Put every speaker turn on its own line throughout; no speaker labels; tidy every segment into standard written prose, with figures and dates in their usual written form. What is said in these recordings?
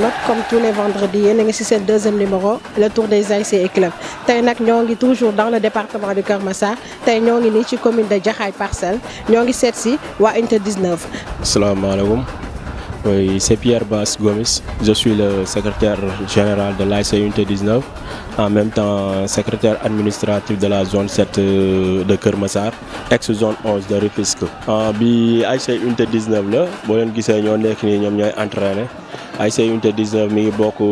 internautes, comme tous les vendredis, c'est le deuxième numéro, le tour des ASC et clubs. Nous sommes toujours dans le département de Keur Massar. Nous sommes dans la commune de Jaxaay Parcelles. Nous sommes ici à Unité 19.
Salam alaikum. Oui, c'est Pierre Bass Gomis. Je suis le secrétaire général de l'ASC Unité 19, en même temps secrétaire administratif de la zone 7 de Keur Massar, ex-zone 11 de Rufisque. Bi ASC Unité 19 là, boo leen gisee ñoo nekk nii ñoom ñooy entraîné. ASC Unité 19 mi ngi bokk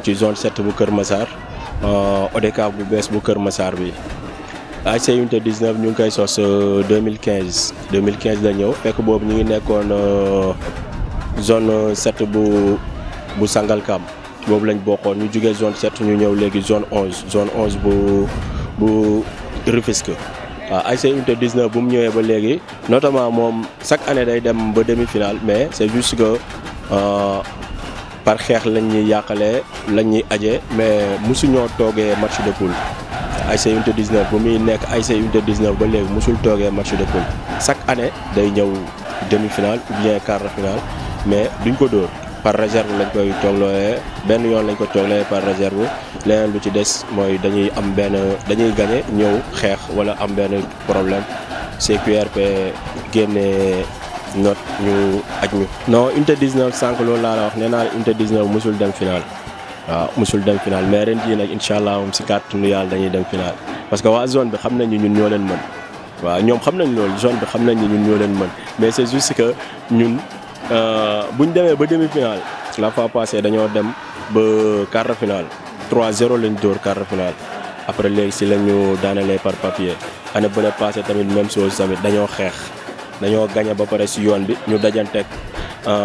ci zone 7 bu Keur Massar, ODCAV bu bees bu Keur Massar bi. ASC Unité 19 ñu ngi koy sos 2015 la ñëw fekk boobu ñu ngi nekkoon zone 7 bu Sangalkam boobu lañ bokkoon ñu jógee zone 7 ñu ñëw léegi zone 11 bu Rufisque. waaw ASC Unité 19 bu mu ñëwee ba léegi notamment moom chaque année day dem ba demi-finale, mais c'est juste que par xeex lañ ñuy yàqalee lañ ñuy ajee, mais mosuñoo toogee match de poule. ASC Unité 19 bu muy nekk ASC Unité 19 ba léegi mosul toogee match de poule. Chaque année day ñëw demi-finale ou bien quart de finale, mais duñ ko dóor par réserve lañ koy tooglooyee benn yoon lañ ko tooglooyee par réserve. Leneen lu ci des mooy dañuy gagné ñëw xeex wala am benn problème CQRP génne note ñu aj ñu. non Unité 19 sànq loolu laa la wax nee naa Unité 19 mosul dem final. waaw mosul dem final, mais ren jii nag incha allah moom si kàttanu yàlla dañuy dem final parce que waa zone bi xam nañ ni ñun ñoo leen mën. waaw ñoom xam nañ loolu zone bi xam nañ ni ñun ñoo leen mën, mais c'est juste que ñun buñ demee ba demi-finale la fois passée dañoo dem ba quart de finale 3-0 lañ dóor quart de finale. après léegi si la ñu daanalee par papier. année bu ne passé tamit même chose tamit dañoo xeex dañoo gagné ba pare si yoon bi ñu dajanteeg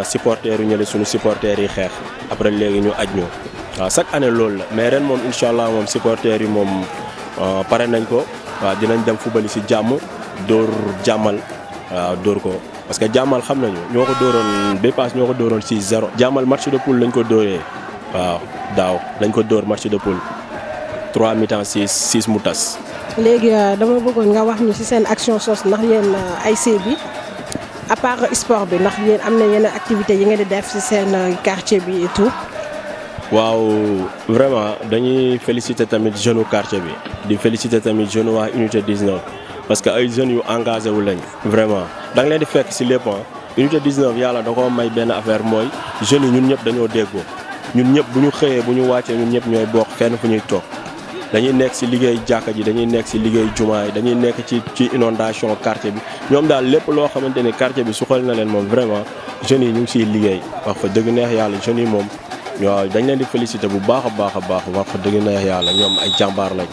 supporters yu ñële suñu supporters yi xeex après léegi ñu aj ñu. waaw chaque année loolu la, mais ren moom incha allah moom supporters yi moom pare nañ ko. waaw dinañ dem fubali si jàmm dóor jàmmal waaw dóor ko parce que jàmmal xam nañu ñoo ko dóoroon ba pass ñoo ko dóoroon 6-0. jàmmal match de poule lañ ko dóoree waaw daaw lañ ko dóor match de poule 3 mi-temps 6 mu tas.
léegi dama bëggoon nga wax ñu ci seen action sos ndax yéen ASC bi à part sport bi ndax yéen am na yeneen activités yi ngeen di def ci seen quartier bi et tout.
waaw vraiment dañuy féliciter tamit jeune quartier bi di féliciter tamit jeune waa Unité 19 parce que ay jeunes yu engagé wu lañ vraiment da nga leen di fekk ci lépp. Unité 19 yàlla da ko may benn affaire mooy jeunes yi ñun ñëpp dañoo déggoo ñun ñëpp bu ñu xëyee bu ñu wàccee ñun ñëpp ñooy bokk fenn fu ñuy toog dañuy nekk ci liggéey jàkka ji dañuy nekk ci liggéey jumaa yi dañuy nekk ci inondation quartier bi ñoom daal lépp loo xamante ni quartier bi suxal na leen moom vraiment jeunes yi ñu ngi ciy liggéey wax fa dëgg neex yàlla jeunes yi moom. waaw dañ leen di féliciter bu baax a baax wax dëgg neex yàlla ñoom ay jàmbaar lañ.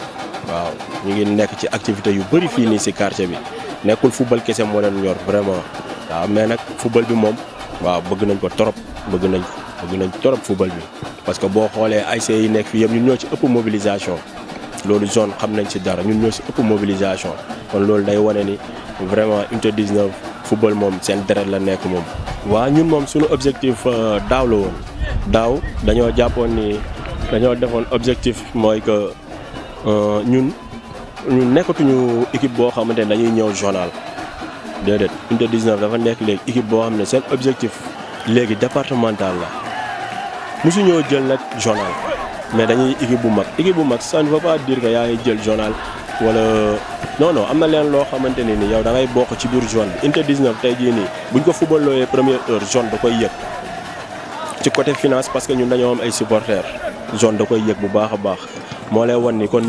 waaw ñu ngi nekk ci activité yu bëri fii nii ci quartier bi nekkul football kese moo leen ñor vraiment. waaw mais nag football bi moom waaw bëgg nañ ko trop bëgg nañ trop football bi parce que boo xoolee ASC yi nekk fii yëpp ñun ñoo ci ëpp mobilisation loolu zone xam nañ ci dara ñun ñoo ci ëpp mobilisation kon loolu day wane ni vraiment Unité 19 football moom seen deret la nekk moom. waaw ñun moom suñu objectif daaw la woon. daaw dañoo jàppoon ni dañoo defoon objectif mooy que ñun nekkatuñu équipe boo xamante ne dañuy ñëw journal déedéet Unité 19 dafa nekk léegi équipe boo xam ne seen objectif léegi départemental la mosu ñoo jël nag journal mais dañuy équipe bu mag ça ne veut pas dire que yaa ngi jël journal wala non am na leen loo xamante ne ni yow da ngay bokk ci biir zone bi. Unité 19 tey jii nii buñ ko football looyee première heure zone da koy yëg. ci côté finance parce que ñun dañoo am ay supporters zone da koy yëg bu baax a baax moo lay wan ni kon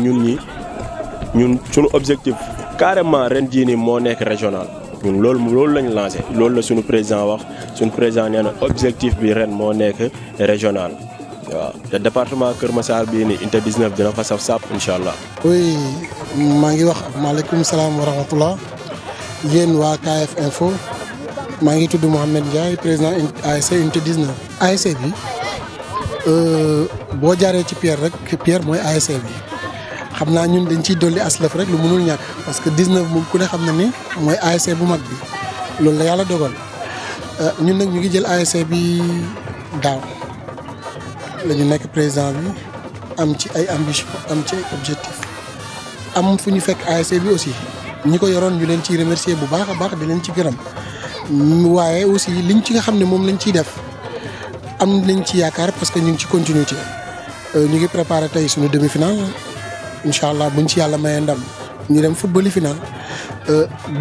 ñun suñu objectif carrément ren jii nii moo nekk régional ñun loolu lañ lancé loolu la suñu président wax suñu président nee na objectif bi ren moo nekk régional waaw te département Keur Massar bii nii Unité 19 dina fa saf sap incha allah.
oui maa ngi wax maaleykum salaam wa rahmatullah yéen waa KF Info. maa ngi tudd Mouhamed Ndiaye président ASC Unité 19. ASC bi boo jaaree ci Pierre rek Pierre mooy ASC bi xam naa ñun dañ ciy dolli aslëf rek lu mënul ñàkk parce que 19 moom ku ne xam na ni mooy ASC bu mag bi loolu la yàlla dogal ñun nag ñu ngi jël ASC bi daaw la ñu nekk président bi am ci ay ambition am ci ay objectif am fu ñu fekk ASC bi aussi ñi ko yoroon ñu leen ciy remercier bu baax a baax di leen ci gërëm. waaye aussi liñ ci nga xam ne moom lañ ciy def am nañ ci yaakaar parce que ñu ngi ci continuité ñu ngi préparé tey suñu demi-finale incha allah buñ ci yàlla mayee ndam ñu dem football yi final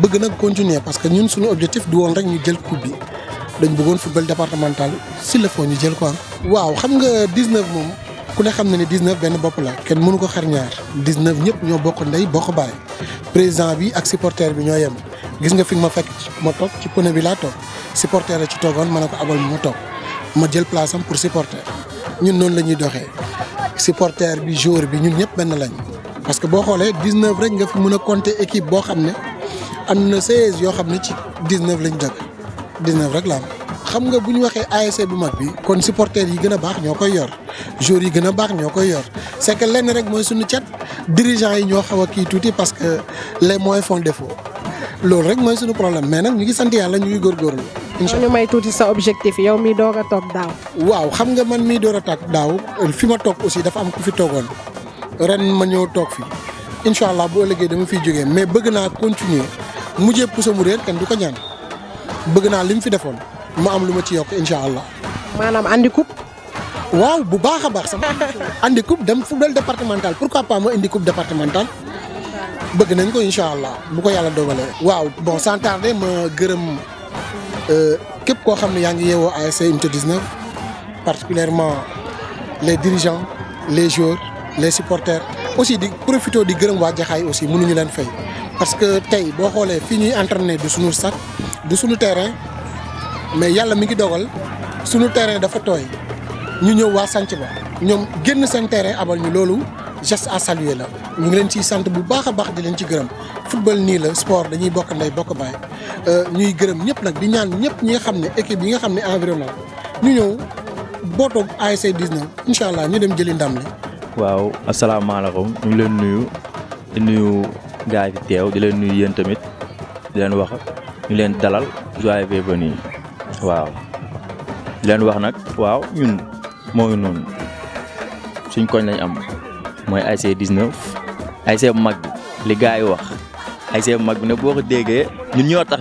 bëgg nag continuer parce que ñun suñu objectif du woon rek ñu jël coupe bi dañ bëggoon football départemental s'il le faut ñu jël quoi. waaw xam nga 19 moom ku ne xam na ne 19 benn bopp la kenn mënu ko xar ñaar 19 ñëpp ñoo bokk ndey bokk baay président bi ak supporter bi ñoo yem gis nga fi ma fekk ma toog ci pneu bi laa toog supporter la ci toogoon ma ne ko abal ma toog ma jël place am pour supporter ñun noonu la ñuy doxee supporter bi joueur bi ñun ñëpp benn lañ parce que boo xoolee 19 rek nga fi mën a compter équipe boo xam ne am na 16 yoo xam ne ci 19 lañ dëkk 19 rek la am. xam nga bu ñu waxee ASC bu mag bi kon supporters yi gën a baax ñoo koy yor joueurs yi gën a baax ñoo koy yor c'est que lenn rek mooy suñu cat dirigeants yi ñoo xaw a kii tuuti parce que les moyens font défaut loolu rek mooy suñu problème mais nag ñu ngi sant yàlla ñu ngi góorgóorlu. incha allah
ñu may tuuti sa objectif yow mi doog a toog daaw.
waaw xam nga man mii door a toog daaw fi ma toog aussi dafa am ku fi toogoon ren ma ñëw toog fi incha allah bu ëllëgee dama fiy jógee mais bëgg naa continuer mujjee puso mu réer kenn du ko ñaan bëgg naa li mu fi defoon. ma am lu ma ci yokk incha allah.
maanaam andi coupe.
waaw bu baax a baax sax andi coupe dem football départemental pourquoi pas ma indi coupe départemental bëgg nañ ko incha allah bu ko yàlla dogalee. waaw bon sans tarder ma gërëm képp koo xam ne yaa ngi yeewoo ASC Unité 19 particulièrement les dirigeants les joueurs les supporters aussi di profité di gërëm waa Jaxaay aussi mënuñu leen fay parce que tey boo xoolee fii ñuy entraîner du suñu stade du suñu terrain. mais yàlla mi ngi dogal suñu terrain dafa tooy ñu ñëw waa sanc ba ñoom génn seen terrain abal ñu loolu geste à saluer la ñu ngi leen ciy sant bu baax a baax di leen ci gërëm football nii la sport dañuy bokk ndey bokk baay ñuy gërëm ñëpp nag di ñaan ñëpp ñi nga xam ne équipe yi nga xam ne environnement ñu ñëw bootoog ASC 19 incha allah ñu dem jëli ndam li.
waaw asalaamaaleykum ñu ngi leen nuyu di nuyu gars yi fi teew di leen nuyu yéen tamit di leen wax ñu leen dalal joyeux bienvenue waaw leen wax nag waaw ñun moo ngi noonu suñ koñ lañ am mooy ASC 19 ASC bu mag bi li gars yi wax ASC bu mag bi ne boo ko déggee ñun ñoo tax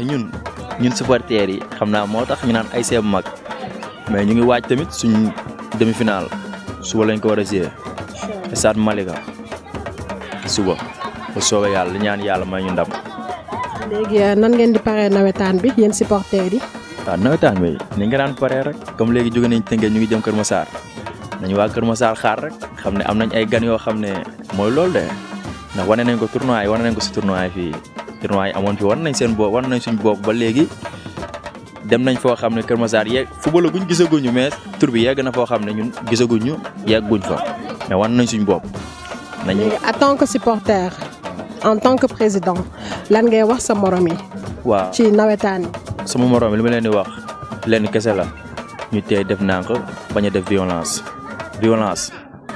ñun supporters yi xam naa moo tax ñu naan ASC bu mag mais ñu ngi waaj tamit suñ demi-finale suba lañ ko war a jouer stade Malika suba ba soobee yàlla li ñaan yàlla may ñu ndam.
léegi nan ngeen di paree nawetaan bi yéen supporters yi.
waaw nawetaan bi ni nga daan paree rek comme léegi jóge nañ Tëngéej ñu ngi jëm Kër Massar nañu waa Kër Massar xaar rek xam ne am nañ ay gan yoo xam ne mooy loolu de ndax wane nañ ko tournoi yi wane nañ ko si tournoi yi fii tournoi yi amoon fi wane nañ seen bopp wane nañ suñ bopp ba léegi dem nañ foo xam ne Kër Massar yeeg football guñ gisaguñu mais tur bi yegg na foo xam ne ñun gisaguñu yegguñ fa mais wane nañ suñ bopp. nañu
léegi en tant que supporter en tant que président lan ngay wax sa morom yi.
waaw
ci nawetaan yi.
sama morom li ma leen di wax lenn kese la ñu tey def nànk bañ a def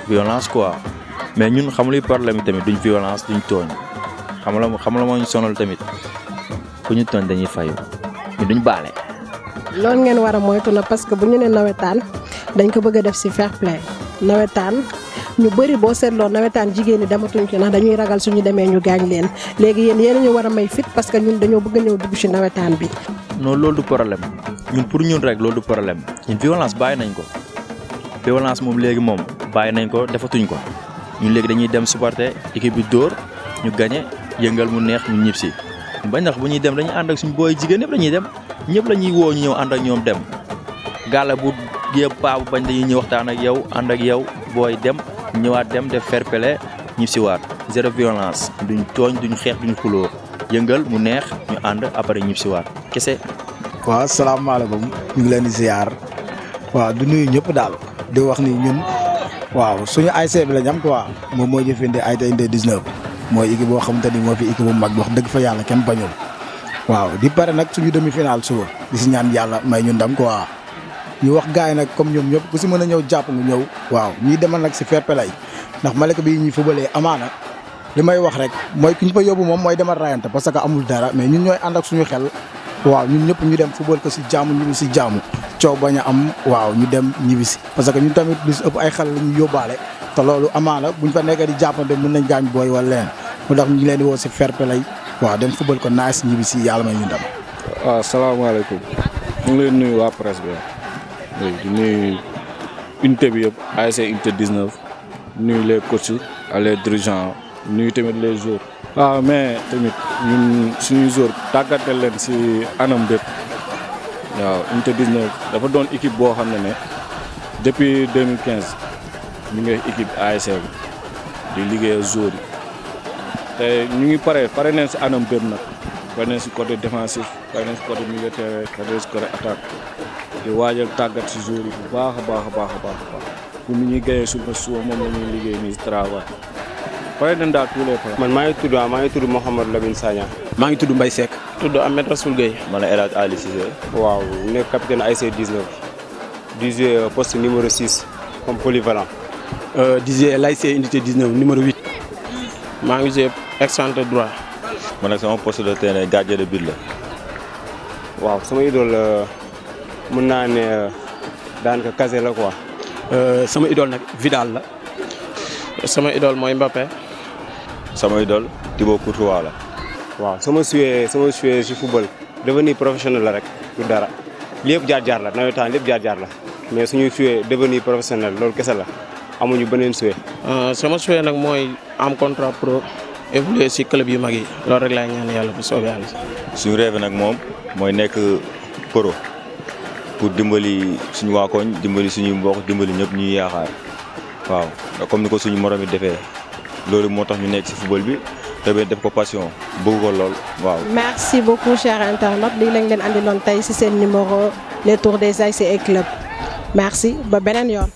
violence quoi mais ñun xam luy problème yi tamit duñ violence duñ tooñ xam la moo ñu sonal tamit ku ñu tooñ dañuy fayu ñu duñ baale.
loolu ngeen war a moytu na parce que bu ñu nee nawetaan dañ ko bëgg a def ci fair play nawetaan ñu bëri boo seetloo nawetaan jigéen ñi dematuñ ci ndax dañuy ragal suñu demee ñu gaañ leen léegi yéen ñu war a may fit parce que ñun dañoo bëgg a ñëw dugg ci nawetaan bi.
non loolu du problème ñun pour ñun rek loolu du problème ñun violence bàyyi nañ ko violence moom léegi moom bàyyi nañ ko defatuñ ko ñun léegi dañuy dem supporter équipe bi dóor ñu gagné yëngal mu neex ñu ñib si bañ ndax bu ñuy dem dañuy ànd ak suñu booy jigéen ñëpp dañuy dem ñëpp la ñuy woo ñu ñëw ànd ak ñoom dem gàlla bu yëpp paa bu bañ dañuy ñëw waxtaan ak yow ànd ak yow booy dem ñëwaat dem def fair play ñib si waat zéro violence duñ tooñ duñ xeex duñ xuloo yëngal mu neex ñu ànd après ñib si waat kese.
waaw salaamaaleykum ñu ngi leen di ziar waaw du nuyu ñëpp daal di wax ni ñun waaw suñu ASC bi lañ am quoi moom mooy jëfandi ASC Unité 19 mooy équipe boo xamante ni moo fi équipe bu mag wax dëgg fa yàlla kenn bañul waaw di pare nag suñu demi-finale suba di si ñaan yàlla may ñu ndam quoi ñu wax gars yi nag comme ñoom ñëpp ku si mën a ñëw jàpp nga ñëw waaw ñuy demal nag si fair play ndax Malika bi ñuy fubalee amaana li may wax rek mooy ku ñu fa yóbbu moom mooy demal rayante parce que amul dara mais ñun ñooy ànd ak suñu xel waaw ñun ñëpp ñu dem football ko si jaamu ñu si jaamu coow bañ a am waaw ñu dem ñibbi si parce que ñun tamit lu si ëpp ay xale la ñuy yóbbaale te loolu amaana buñ fa nekkee di jàppante mën nañ gaañ booy wala leen mu tax ñu ngi leen di woo si fair play waaw dem football ko nice ñibbi si yàlla may ñu dem.
waaw salaamaaleykum ñu ngi leen nuyu waa presse bi di nuyu unité bi yëpp ASC unité 19 nuyu les coachs ak les dirigeants nuyu tamit les joueurs. waaw mais tamit ñun suñuy joueurs tàggatal leen si anam bépp waaw unité 19 dafa doon équipe boo xam ne depuis 2015 ñu ngi équipe ASC bi di liggéey joueurs yi te ñu ngi pare nañ si anam bépp nag pare nañ si côté défensif pare nañ si côté milieu terrain pare nañ si côté attaque di waajal tàggat si joueurs yi bu baax a baax a baax a baax pour ni ñuy gagné suba moom la ñuy liggéey nii si travail pare nañ daal tous les points.
man maa ngi tudd Mouhamadou Lamine Sagna.
maa ngi tudd Mbaye Seck.
tudd Ahmed Rassoul Gueye.
man la El Hadj Ali Cissé.
waaw nekk capitaine ASC 19. di jouer poste numéro 6 comme polyvalent.
di jouer l'ASC unité 19 numéro 8.
maa ngi jouer excentré droit.
man nag sama poste de terrain gardien de but la.
waaw sama idole mën naa ne daanaka Kazé la quoi.
sama idole nag Vidal la.
sama idole mooy Mbappé.
sama idole Thibaut Courtois la.
waaw sama suwee si football devenir professionnel la rek du dara lépp jaar-jaar la nawetaan lépp jaar-jaar la mais suñuy suwee devenir professionnel loolu kese la amuñu beneen suwee.
sama suwee nag mooy am contrat pro évoluer si club yu mag yi loolu rek laay ñaan yàlla bu soobee yàlla.
suñu rêve nag moom mooy nekk pro pour dimbali suñu waa koñ dimbali suñu mbokk dimbali ñëpp ñuy yaakaar waaw comme ni ko suñu morom yi defee loolu moo tax ñu nekk si football bi. tamit def ko passion bëgg ko lool waaw.
merci beaucoup chers internautes lii lañ leen andiloon tey ci seen numéro les tours des ASC et clubs merci ba beneen yoon.